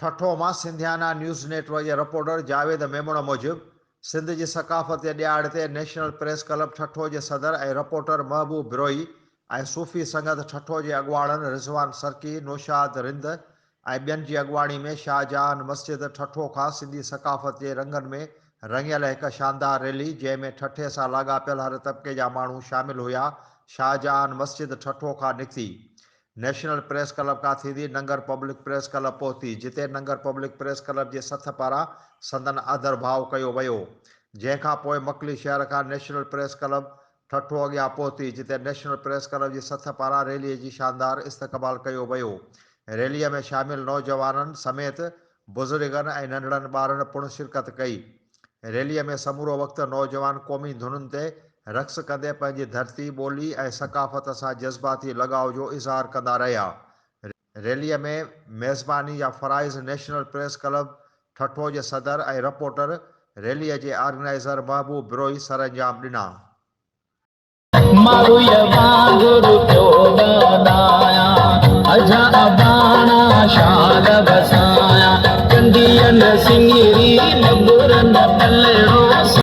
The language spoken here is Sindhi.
ٺٽو مان سنڌيانا نيوز نيٽ ورڪ جي رپورٽر جاويد ميمڻ موجب، سنڌ جي ثقافت جي ڏهاڙي تي نيشنل پريس ڪلب ٺٽو جي صدر ۽ رپورٽر محبوب بروهي ۽ صوفي سنگت ٺٽو جي اڳواڻن رضوان سرڪي، نوشاد رند ۽ ٻين جي اڳواڻي ۾ شاهجهان مسجد ٺٽو کان سنڌي ثقافت جي رنگن ۾ رڱيل هڪ شاندار ريلي جنهن ۾ ٺٽي سان لاڳاپيل هر طبقي جا ماڻهو شامل هيا شاهجهان مسجد ٺٽو کان نڪتي. نيشنل پريس ڪلب کان ٿيندي ننگر پبلڪ پريس ڪلب پهتي، جتي ننگر پبلڪ پريس ڪلب جي سٿ پاران سندن آڌر ڀاء ڪيو ويو. جنهن کان پوء مڪلي شهر کان نيشنل پريس ڪلب ٺٽو اڳيان پهتي، جتي نيشنل پريس ڪلب جي سٿ پاران ريلي جي شاندار استقبال ڪيو ويو. ريلي ۾ شامل نوجوانن سميت بزرگن ۽ ننڍڙن ٻارن پڻ شرڪت ڪئي. ريليء ۾ سمورو وقت نوجوان قومي ڌنن تي رقص ڪندي پنهنجي ڌرتي، ٻولي ۽ ثقافت سان جذباتي لڳاء جو اظهار ڪندا رهيا. ريليء ۾ ميزباني جا فرائض نيشنل پريس ڪلب ٺٽو جي صدر ۽ رپورٽر ريليء جي آرگنائيزر محبوب بروهي سرانجام ڏنا. مارويء وانگر پيو ٻاڏايان، اجها اباڻا شال وسايان، ڪنڍيء نه سڱري، مٻر نه پلڙو.